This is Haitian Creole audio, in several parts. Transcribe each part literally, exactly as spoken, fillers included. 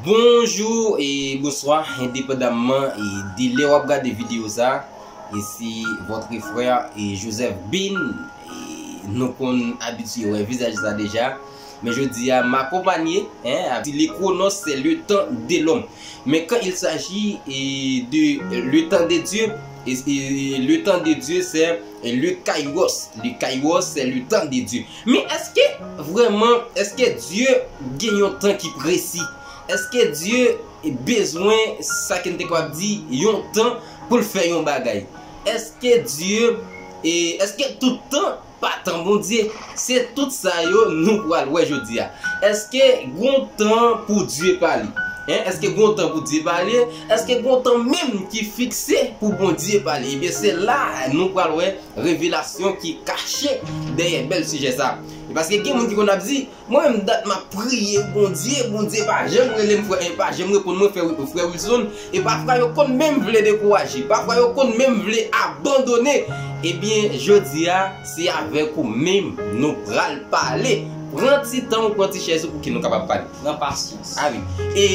Bonjou e bonswa, endepandamman e de lè w ap gade videyo sa, e se votre frère e Joseph Bin, e nou konn abitye wè vizaj sa deja, men jodi a m akonpanye, hein, a di le chronos c'est le temps de l'homme. Mais quand il s'agit e, de le temps de Dieu, e, e, le temps de Dieu c'est e, le kairos. Le kairos c'est le temps de Dieu. Men èske vrèman, èske Dye gen yon tan ki presi? Èske Dye bezwen, sa ke n te kapab di, yon tan pou l fè yon bagay? Èske Dye, e, èske tout tan pa tan Bondye? Se tout sa yo nou pral wè jodi a. Èske gon tan pou Dye pale? Hein? Èske gon tan pou Dye pale? Èske gon tan menm ki fikse pou Bondye pale? Ebyen, se la nou pral wè revelasyon ki kache dèyè bèl sijè sa. E paske gen moun ki konn ap di, mwen menm dat m ap priye Bondye, Bondye pa janm rele m, frè, pa janm reponn mwen, frè, frè Wilson. E pafwa yo konn menm vle dekouraje, pafwa yo konn menm vle abandone. Ebyen, jodi a, se avèk ou menm nou pral pale. Pran ti tan ou, pran ti chèz ou pou ke nou kapab pale. Pran pasyans. A wi. E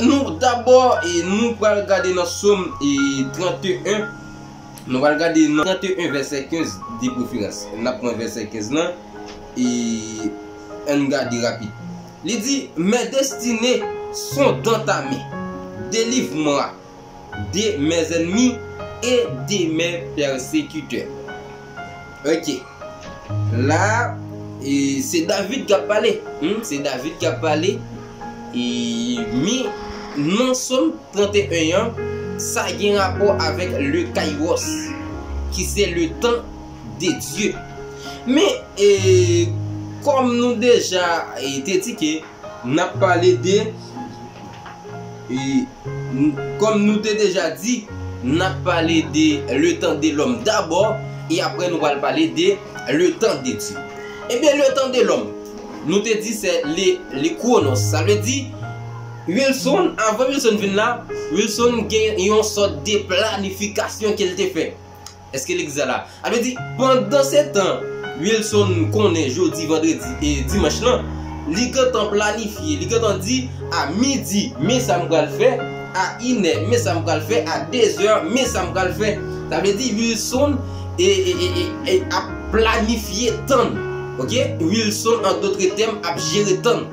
nou dabò, e nou pral gade nan Sòm e trant e en. Nou pral gade nan trant e en vèsè kenz de preferans. N ap pran vèsè kenz lan e ann gade rapid. Li di, Mes destinées sont dans ta main. Délivre-moi de mes ennemis et de mes persécuteurs. Ok. La, e, se David k ap pale. Hmm, se David k ap pale. E, men nan Sòm trant e en an, sa gen rapò avèk le kairos, ki se le temps de Dieu. Men, e, kòm nou deja, e, te di ke n ap pale de, e, n-, kòm nou te deja di, n ap pale de le temps de l'homme dabò, e apre nou pral pale de le temps de Dieu. Ebyen, le temps de l'homme, nou te di se le, le chronos. Sa vle di, Wilson, avan Wilson vin la, Wilson gen yon sòt de planifikasyon ke l te fè. Èske legliz la la? Sa vle di, pandan se tan Wilson konnen jodi, vandredi e dimanch lan, li gentan planifye, li gentan di, a midi, men sa m pral fè, a inè, men sa m pral fè, a dezè, men sa m pral fè. Sa vle di, Wilson e, e, e, e, e ap planifye tan. Ok? Wilson, an dòt tèm, ap jere tan.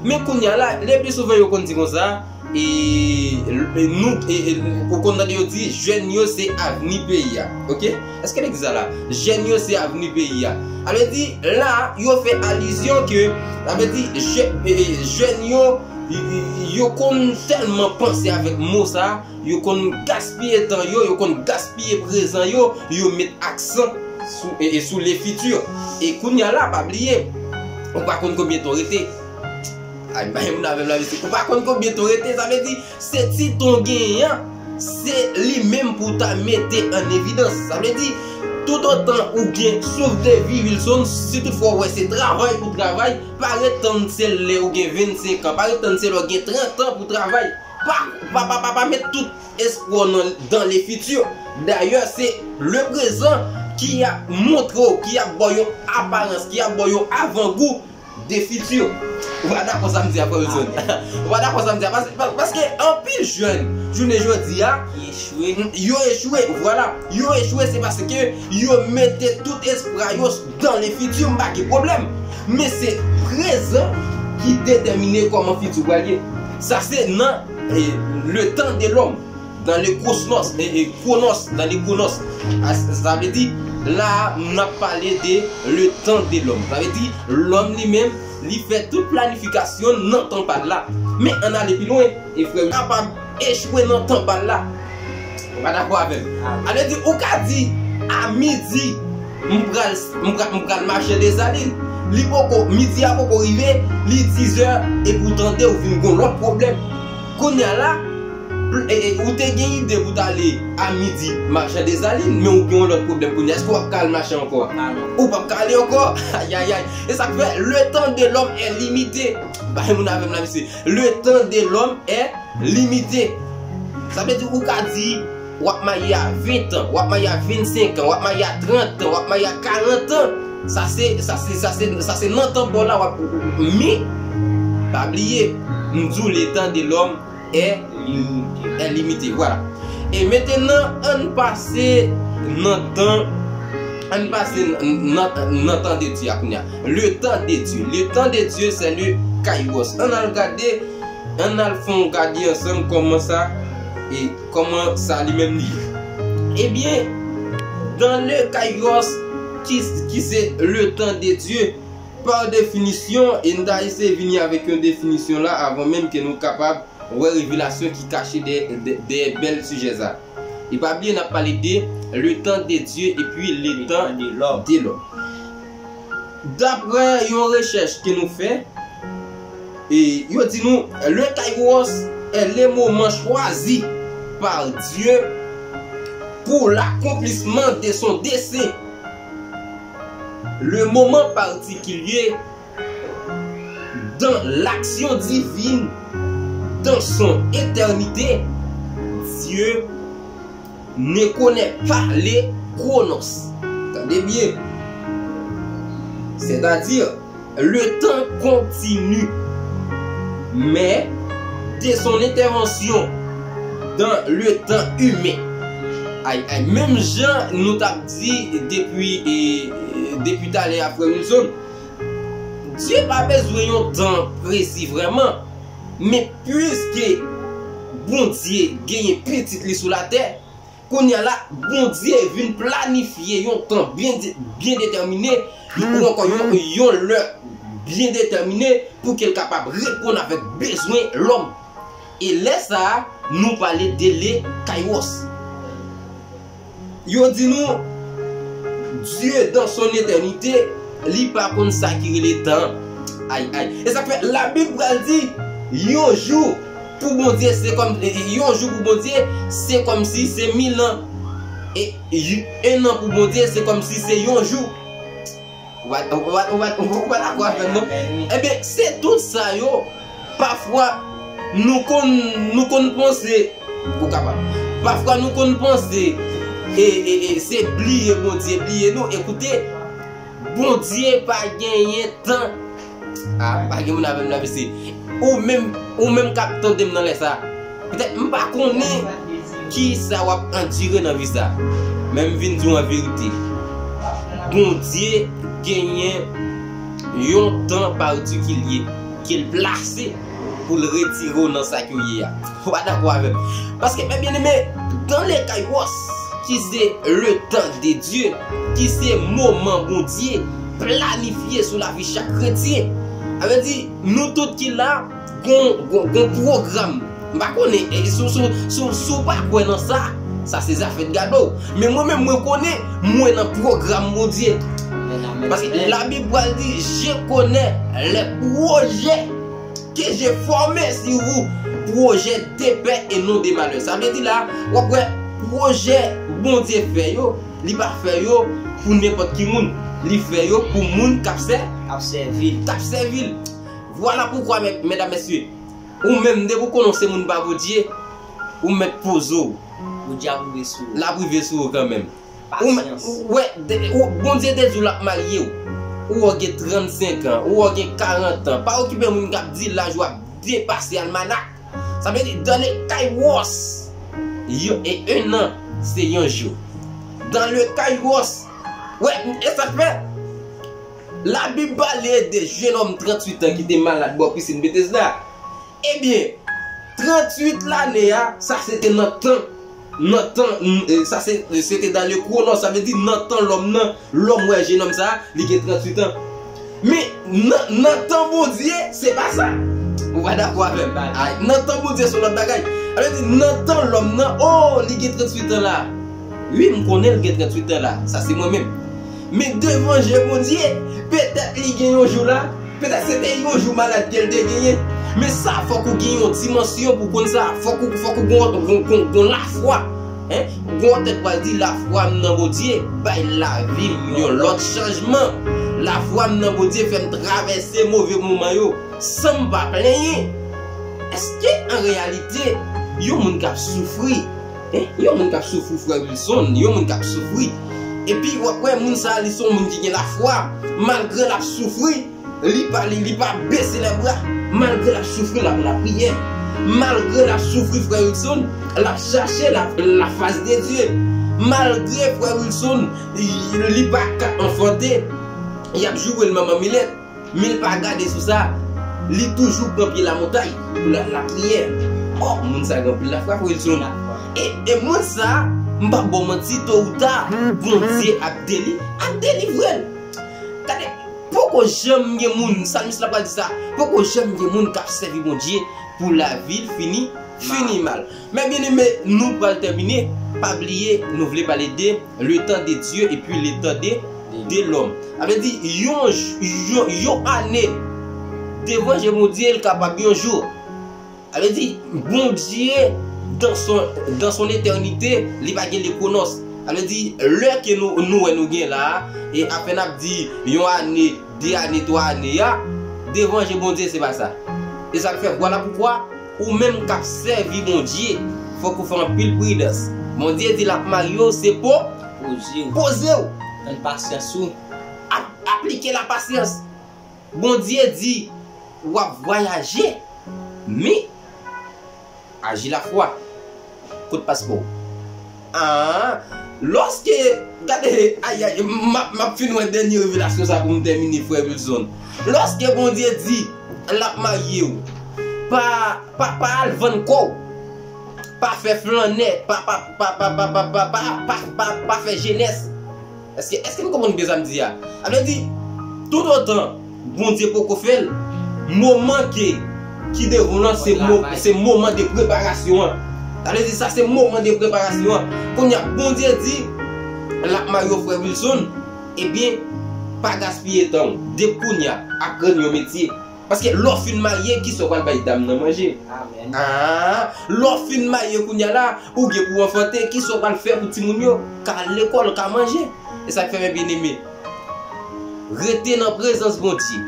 Men kounye a la, le pli souvan yo konn di konsa, e, e, nou, e, e, ou konn tande yo di, jèn yo se avni peyi a. Ok? Èske legliz la la? Jèn yo se avni peyi a. Sa vle di, la, yo fè alizyon ke, sa vle di, jè-, e, e, jèn yo, y-, y-, yo konn tèlman panse avèk mo sa, yo konn gaspiye tan yo, yo konn gaspiye prezan yo, yo met aksan sou, e, e sou le futur. E kounye a la, pa bliye, ou pa konn konbyen tan w rete. Ay, bay moun avè m la, mesye. Ou pa konn konbyen tan w rete, sa vle di, se ti tan w genyen an, se li menm pou w ta mete an evidans. Sa vle di, toutotan ou gen souf de vi, Wilson, si toutfwa w wè se travay pou w travay, pa ret tann se lè ou gen vennsenk an, pa ret tann se lè w gen trant an pou w travay. Pa, pa, pa, pa, pa met tout espwa w nan, dans le futur. Dayè, se le prezan ki ap montre w, ki ap ba w yon aparans, ki ap ba w yon avangou de futur. Ou pa dakò sa m di a, frè Wilson? Ou pa dakò sa m di a? Pas-, pas-, paske anpil jèn, jounen jodi a, ki echwe. Yo echwe, vwala. Yo echwe, se paske yo mete tout espwa yo dans le futur, m pa gen pwoblèm. Men se prezan ki detèmine kòman futur pral ye. Sa se nan, e, le temps de l'homme, dans le cosmos, e, e, chronos, dans le chronos. A, sa vle di, la, n ap pale de le temps de l'homme. Sa vle di, lòm li menm, li fè tout planifikasyon nan tan pa l la. Men ann ale pi lwen, e frè, kapab echwe nan tan pa l la. Ou pa dakò avè m? Sa vle di, ou ka di, a midi, m pral, m pral, m pral mache Desalin. Li poko, midi a poko rive, li dizè, epi w tande w vin gon lòt pwoblèm. Kounye a la, pl-, e, e, ou te gen ide pou w t ale a midi mache Desalin, men ou gen yon lòt pwoblèm kounye a. Èske w ap ka al mache ankò? Ou p ap ka ale ankò? Ayayay. E sa k fè, le temps de l'homme est limité. Bay moun avè m la, mesye. Le temps de l'homme est limité. Sa vle di, ou ka di, w ap marye a ven an, w ap marye a vennsenk an, w ap marye a trant an, w ap marye a karant an. Sa se, sa se, sa se, sa se nan tan pa w la w ap, men, pa bliye, M di w, le temps de l'homme est, est limité. Voilà. E mentenan, ann pase nan tan, ann pase nan, nan, nan tan de Dye a kounye a. Le temps de Dieu. Le temps de Dieu, c'est le kairos. Ann al gade, ann al fè yon gade ansanm kòman sa, e kòman sa li menm li ye. Ebyen, dans le kairos, ki, ki se le temps de Dieu, pa definisyon, e n ta eseye vini avèk yon definisyon la avan menm ke nou kapab wè revelasyon ki kache dèyè, dèyè bèl sijè sa. E pa bliye, n ap pale de le temps de Dieu epi le temps de l'homme. Daprè yon rechèch ke nou fè, e yo di nou, le kairos est le moment choisi par Dieu pour l'accomplissement de son dessein. Le moment particulier dans l'action divine, dans son éternité, Dieu ne connaît pas le chronos. Tande byen. C'est-à-dire, le temps continue, mais de son intervention dans le temps humain. Ay, ay, menm jan nou t ap di depi, e, depi talè a, frè Wilson, Dye pa bezwen yon tan presi vrèman, men piske Bondye genyen pitit li sou latè, kounye a la, Bondye vin planifye yon tan byen, byen detèmine, ou ankò yon, yon lè byen detèmine pou ke l kapab reponn avèk bezwen lòm. E lè sa a, nou pale de le kairos. Yo di nou, Dye, dans son éternité, li pa konn sa ki rele tan. Ay, ay. E sa k fè Labib pral di, yon jou pou Bondye, se kòm, yon jou pou Bondye, se kòmsi se mil an. E y-, en an pou Bondye, se kòmsi se yon jou. Ou pa, ou pa, ou pa, ou pa dakò avè m, non? Ebyen, se tout sa yo, pafwa, nou konn, nou konn panse, ou kapab. Pafwa, nou konn panse, e, e, e, se bliye Bondye, bliye nou. Ekoute, Bondye pa genyen tan. A, pa gen moun avè m la, mesye. Ou menm, ou menm k ap tande m nan lè sa, petèt m pa konnen kisa w ap andire nan vi sa, men m vin di w an verite. Bondye genyen yon tan patikilye ke l plase pou l retire w nan sa ke w ye a. Ou pa dakò avè m? Paske, mè byeneme, dans le kairos, ki se le temps de Dieu, ki se moman Bondye planifye sou lavi chak kretyen. Sa vle di, nou tout ki la, gon, gon, gon pwogram. M pa konnen, e, si, si, si, si w pa kwè nan sa, sa se zafè de gade w. Men mwen menm, mwen konnen, mwen nan pwogram Bondye. Paske Labib pral di, je connais les projets que j'ai formés sur vous, projets de paix et non de malheur. Sa vle di la, w ap wè pwojè Bondye fè yo, li pa fè yo pou nenpòt ki moun. Li fè yo pou moun k ap sè-, k ap sèvi l. K ap sèvi l. Vwala poukwa, mè-, medam, mesye, ou menm, depi w konnen w se moun pa Bondye, ou mèt poze w. Bondye ap rive sou ou. L ap rive sou ou kanmenm. Ou mè-, pasyans. Ou, wè, de, ou, Bondye te di w l ap marye w. Ou wè w gen trannsenk an, ou wè w gen karant an. Pa okipe moun k ap di laj ou ap depase almanak. Sa vle di, dans le kairos, yo, e un an, se yon jou. Dans le kairos. Wè, e sa k fè? Labib pale de jennonm tranntuit an ki te malad bò pisin Betesda. Ebyen, tranntuit lane a, sa se te nan tan, nan tan, n-, e, sa se, se te dans le chronos, sa vle di nan tan lòm nan, lòm wè jennonm sa, li gen tranntuit an. Men, nan, nan tan Bondye, se pa sa. Ou pa dakò avè m? Ay, nan tan Bondye, se yon lòt bagay. Sa vle di, nan tan lòm nan, o, li gen tranntuit an la. Wi, m konnen l gen tranntuit an la. Sa se mwen menm. Men devan je Bondye, petèt li gen yon jou la, petèt se te yon jou malad ke l te genyen. Men sa, fòk ou gen yon dimansyon pou konn sa. Fòk ou, fòk ou gon, gon, gon, gon lafwa. Hein? Gon tèt pral di, lafwa m nan Bondye bay lavi m yon lòt chanjman. Lafwa m nan Bondye fè m travèse move moman yo san m pa plenyen. Èske an reyalite, yon moun k ap soufri, hein? Yon moun k ap soufri, frè Wilson, yon moun k ap soufri, epi w ap wè moun sa a, li se yon moun ki gen lafwa, malgre l ap soufri, li pa, li, li pa bese lèbra. Malgre l ap soufri, l ap lapriyè. Malgre l ap soufri, frè Wilson, l ap chache la, la face de Dieu. Malgre frè Wilson, li, li pa ka anfante, y ap joure l manman milèt, men l pa gade sou sa. Li toujou pran pye lamontay pou l al lapriyè. Oh, moun sa gen anpil lafwa, frè Wilson. E, e moun sa, m p ap ba w manti, to ou ta, Bondye ap deli-, ap delivre l. Gade, poko janm gen moun, salmis la pral di sa, poko janm gen moun k ap sèvi Bondye pou lavi l fini, fini mal. Men byeneme, nou pral tèmine, pa bliye, nou vle pale de le temps de Dieu epi le temps de, de l'homme. Sa vle di, yon, j-, yon, yon ane devan je Bondye, l kapab yon jou. Sa vle di, Bondye, dans son, dans son éternité, li pa gen lekwonos. Sa vle di, lè ke nou, nou wè nou gen la a, e apèn ap di yon ane, de ane, twa ane a, devan je Bondye, se pa sa. E sa k fè, vwala poukwa, ou menm k ap sèvi Bondye, fòk ou fè anpil pridans. Bondye di l ap marye w, se po-, poze w. Poze w. Tann pasyans ou. Ap-, aplike lapasyans. Bondye di, w ap vwayaje, men aji lafwa. Kot paspò w? Ah, lòske, gade, ayay, m ap, m ap fin wè dènye revelasyon sa pou m tèmine, frè Wilson. Lòske Bondye di, l ap marye w, pa, pa, pa al vann kò w, pa fè flannè, pa, pa, pa fè jenès. Èske, èske nou konprann byen sa m di a? Sa vle di, toutotan Bondye poko fè l, moman ke, ki devan w lan, se mo-, se moman de preparasyon an. Sa vle di, sa se moman de preparasyon an. Kounye a, Bondye di, l ap marye w, frè Wilson, ebyen, pa gaspiye tan w. Depi kounye a, aprann yon metye. Paske lè w fin marye, kisa w pral bay dam nan manje? Amèn. Ah, lè w fin marye kounye a la, ou gen pou w anfante, kisa w pral fè pou timoun yo? Ka al lekòl, ka manje. E sa k fè, men byeneme, rete nan prezans Bondye.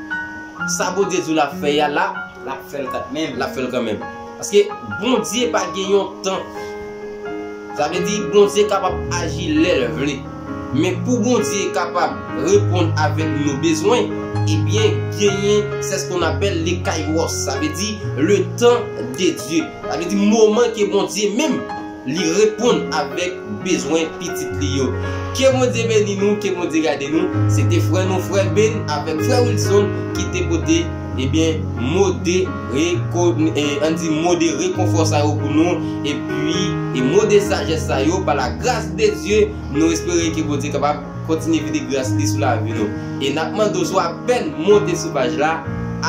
Sa Bondye di w l ap fè a la, l ap fè l kanmenm. L ap fè l kanmenm. Paske Bondye pa gen yon tan. Sa vle di, Bondye kapab aji lè l vle. Men pou Bondye kapab reponn avèk nou bezwen, ebyen, genyen, c'est ce qu'on appelle le kairos. Sa vle di, le temps de Dieu. Sa vle di, moman ke Bondye menm, li reponn avèk bezwen pitit li yo. Ke Bondye beni nou, ke Bondye gade nou. Se te frè nou, frè Ben, avèk frè Wilson, ki te pote, ebyen, mo de reko-, e, ann di mo de rekonfò sa yo pou nou, epi, e mo de sajès sa yo, pa la gras de Dye, nou espere ke Bondye kapab kontinye vide gras li sou lavi nou. E n ap mande w, sou apèn monte sou paj la,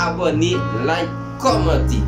abòne, like, kòmante.